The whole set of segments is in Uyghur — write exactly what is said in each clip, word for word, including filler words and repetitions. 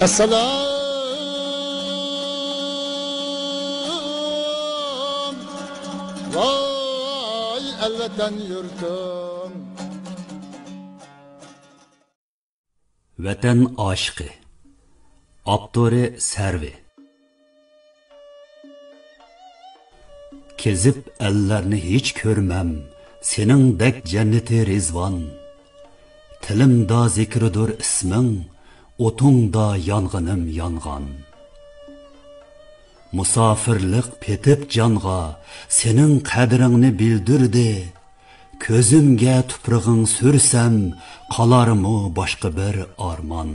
ئەسسالام، ۋاي ئەلۋەتەن يۇرتۇم. ۋەتەن ئاشىقى. ئاپتورى سەرۋى. كېزىپ ئەللەرنى ھېچ كۆرمەم، سېنىڭدەك جەننىتى رىزۋان. تىلىمدا زىكرىدۇر ئىسمىڭ، ئوتۇڭدا يانغىنىم يانغان. مۇساپىرلىق پېتىپ جانغا، سېنىڭ قەدرىڭنى بىلدۈردى. كۆزۈمگە تۇپرىغىڭ سۈرسەم، قالارمۇ باشقا بىر ئارمان؟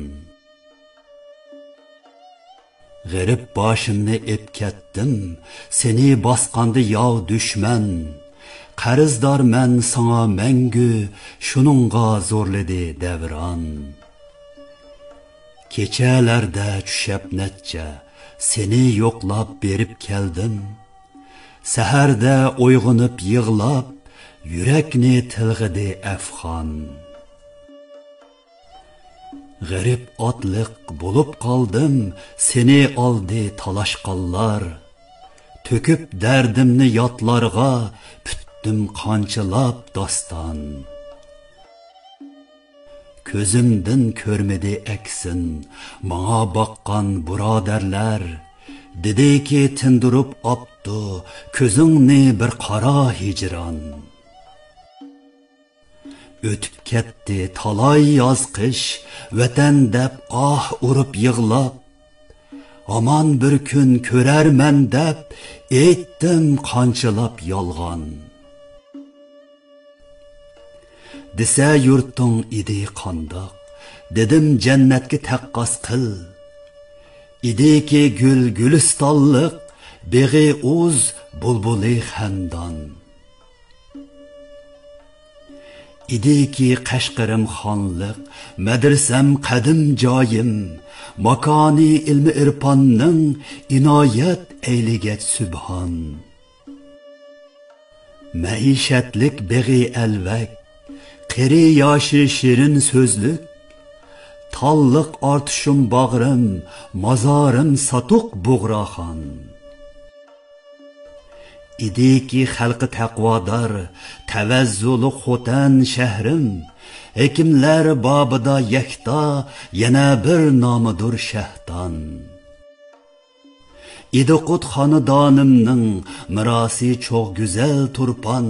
غېرىب باشىمنى ئېپ كەتتىم، سېنى باسقاندا ياۋ دۈشمەن. قەرزدارمەن ساڭا مەڭگۈ، شۇنىڭغا زورلىدى دەۋران. كېچەلەردە چۈشەپ نەچچە، سېنى يوقلاپ بېرىپ كەلدىم. سەھەردە ئويغىنىپ يىغلاپ، يۈرەكنى تىلغىدى ئەفغان. غېرىب ئاتلىق بولۇپ قالدىم، سېنى ئالدى تالاشقانلار. تۆكۈپ دەردىمنى ياتلارغا، پۈتتۈم قانچىلاپ داستان. كۆزۈمدىن كۆرمىدى ئەكسىن ماڭا باققان بۇرادەرلەر. دېدىكى تىندۇرۇپ ئاپتۇ كۆزۈڭنى بىر قارا ھىجران. ئۆتۈپ كەتتى تالاي ياز قىش، ۋەتەن دەپ ئاھ ئۇرۇپ يىغلاپ. ھامان بىر كۈن كۆرەرمەن دەپ، ئېيتتىم قانچىلاپ يالغان. دېسە يۇرتۇڭ ئىدى قانداق، دېدىم جەننەتكە تەققاس قىل. ئىدىكى گۈل گۈلىستانلىق، بېغى ئۇز، بۇلبۇلى خەندان. ئىدىكى قەشقىرىم خانلىق، مەدرىسەم قەدىم جايىم، ماكانى ئىلمى ئىرپاننىڭ، ئىنايەت ئەيلىگەچ سۈبھان. مەئىشەتلىك بېغى ئەلۋەك، قېرى ياشى شېرىن سۆزلۈك، تاللىق ئارتۇشۇم باغرىم، مازارىم ساتۇق بۇغراخان. ئىدىكى خەلقى تەقۋادار، تەۋەززۇلۇق خوتەن شەھىرىم، ھېكىملەر بابىدا يەكتا، يەنە بىر نامىدۇر شەھدان. ئىدىقۇت خانىدانىمنىڭ مىراسى چوغ گۈزەل تۇرپان،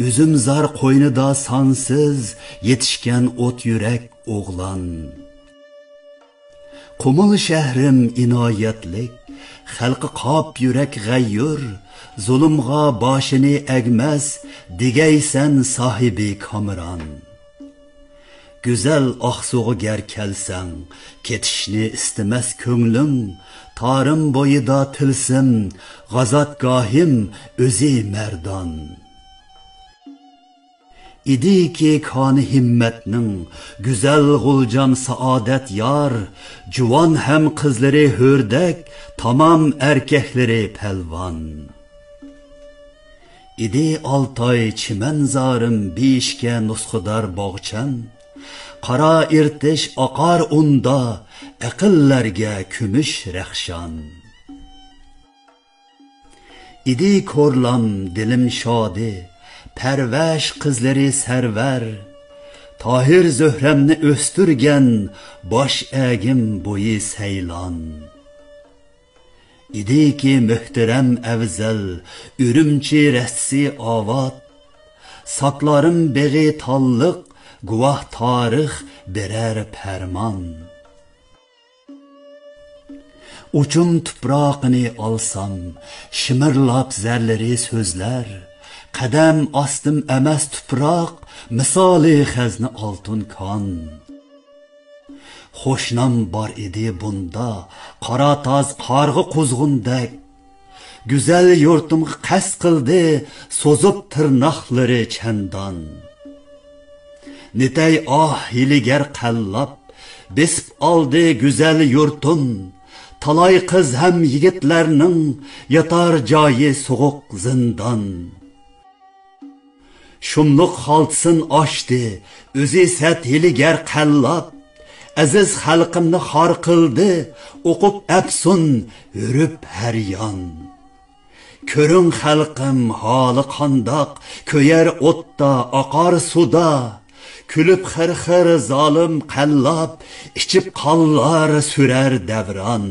ئۈزۈمزار قوينىدا سانسىز يېتىشكەن ئوت يۈرەك ئوغلان. قۇمۇل شەھىرىم ئىنايەتلىك، خەلقى قاپ يۈرەك غەييۇر، زۇلۇمغا باشىنى ئەگمەس دېگەيسەن ساھىبى كامېران. گۈزەل ئاقسۇغا گەر كەلسەڭ، كېتىشنى ئىستىمەس كۆڭلۈم. تارىم بويىدا تىلسىم، غازاتگاھىم ئۆزى مەردان. ئىدىكى كانى ھىممەتنىڭ، گۈزەل غۇلجام سائادەت يار، جۇۋان ھەم قىزلىرى ھۆردەك، تامام ئەركەكلىرى پەلۋان. ئىدى ئالتاي چىمەنزارىم بېيىشكە نۇسخىدار باغچام، قارا ئېرتىش ئاقار ئۇندا، ئەقىللەرگە كۈمۈش رەخشان. ئىدى كورلام دىلىم شادى، پەرۋەش قىزلىرى سەرۋەر، تاھىر زۆھرەمنى ئۆستۈرگەن، باش ئەگىم بويى سەيلان. ئىدىكى مۆھتەرەم ئەۋزەل، ئۈرۈمچى رەستىسى ئاۋات، ساكلارىم بېغى تاللىق، گۇۋاھ تارىخ بېرەر پەرمان. ئۇچۇم تۇپراقىنى ئالسام، شىمىرلاپ زەرلىرى سۆزلەر، قەدەم ئاستىم ئەمەس تۇپراق، مىسالى خەزنە ئالتۇن كان. خوش نام بار ئىدى بۇندا، قارا تاز قارغا قۇزغۇندەك. گۈزەل يۇرتۇمغا قەست قىلدى، سوزۇپ تىرناقلىرى چەندان. نېتەي ئاھ ھىيلىگەر قەللاپ، بېسىپ ئالدى گۈزەل يۇرتۇم. تالاي قىز ھەم يىگىتلەرنىڭ ياتار جايى سوغۇق زىندان. شۇملۇق خالتىسىن ئاچتى، ئۆزى سەت ھىيلىگەر قەللاپ، ئەزىز خەلقىمنى خار قىلدى، ئوقۇپ ئەپسۇن، ھۆرۈپ ھەر يان. كۆرۈڭ خەلقىم ھالى قانداق، كۆيەر ئوتتا، ئاقار سۇدا. كۈلۈپ خىر-خىر زالىم قەللاپ، ئىچىپ قانلار سۈرەر دەۋران.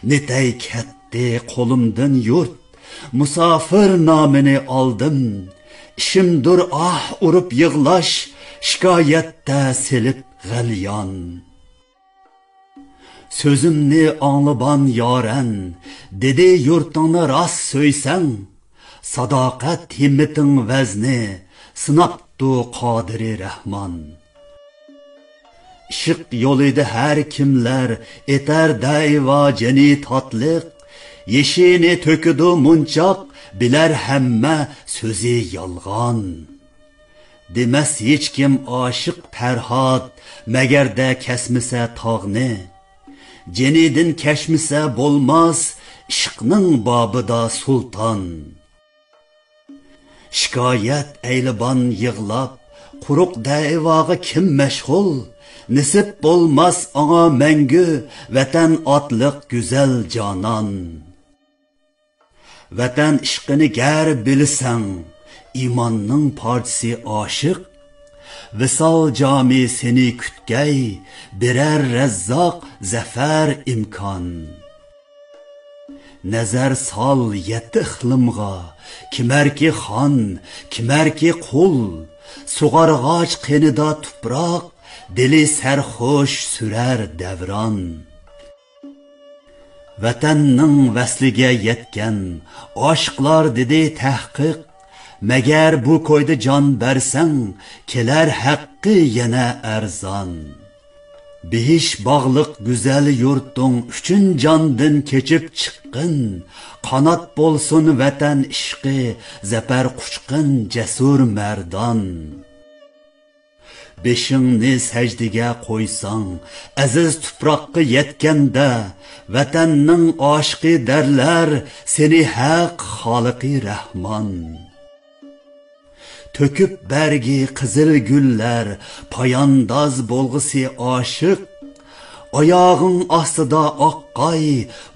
نېتەي كەتتى قولۇمدىن يۇرت، مۇساپىر نامىنى ئالدىم. ئىشىمدۇر ئاھ ئۇرۇپ يىغلاش، شىكايەتتە سېلىپ غەليان. سۆزۈمنى ئاڭلىبان يارەن، دېدى يۇرتۇڭنى راست سۆيسەڭ. ساداقەت ھىممىتىڭ ۋەزنى، سىناپتۇ قادىرى رەھمان. ئىشق يولىدا ھەر كىملەر، ئېتەر دەۋا جېنى تاتلىق. يېشىنى تۆكىدۇ مۇنچاق، بىلەر ھەممە سۆزى يالغان. دېمەس ھېچكىم ئاشىق پەرھات، مەگەردە كەسمىسە تاغنى. جېنىدىن كەچمىسە بولماس، ئىشقنىڭ بابىدا سۇلتان. شىكايەت ئەيلىبان يىغلاپ، قۇرۇق دەۋاغا كىم مەشغۇل؟ نېسىپ بولماس ئاڭا مەڭگۈ، ۋەتەن ئاتلىق گۈزەل جانان. ۋەتەن ئىشقىنى گەر بىلسەڭ، ئىماننىڭ پارچىسى ئاشىق. ۋىسال جامى سېنى كۈتكەي، بېرەر رەززاق زەفەر ئىمكان. نەزەر سال يەتتە ئىقلىمغا، كىمەركى خان، كىمەركى قۇل. سۇغارغاچ قېنىدا تۇپراق، دىلى سەرخوش سۈرەر دەۋران. ۋەتەننىڭ ۋەسلىگە يەتكەن ئاشىقلار دېدى تەھقىق، مەگەر بۇ كويدا جان بەرسەڭ، كېلەر ھەققى يەنە ئەرزان. بېھىش باغلىق گۈزەل يۇرتۇڭ ئۈچۈن جاندىن كېچىپ چىققىن، قانات بولسۇن ۋەتەن ئىشقى، زەپەر قۇچقىن جەسۇر مەردان. بېشىڭنى سەجدىگە قويساڭ، ئەزىز تۇپراققا يەتكەندە، ۋەتەننىڭ ئاشىقى دەرلەر سېنى ھەق خالىقى رەھمان. تۆكۈپ بەرگى قىزىل گۈللەر، پايانداز بولغۇسى ئاشىق. ئاياغىڭ ئاستىدا ئاققاي،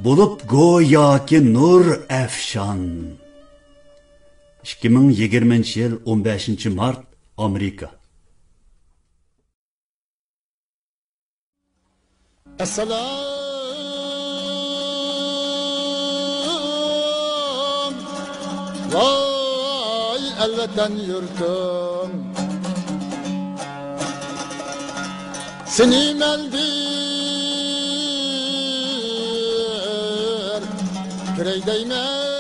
بولۇپ گوياكى نۇر ئەفشان. ئىككى مىڭ يىگىرمىنچى يىل ئون بەشىنچى مارت، ئامېرىكا. ئەسسالام، ۋاي ئەلۋەتەن يۇرتۇم، سېنى مەن بىر كۆرەي دەيمەن.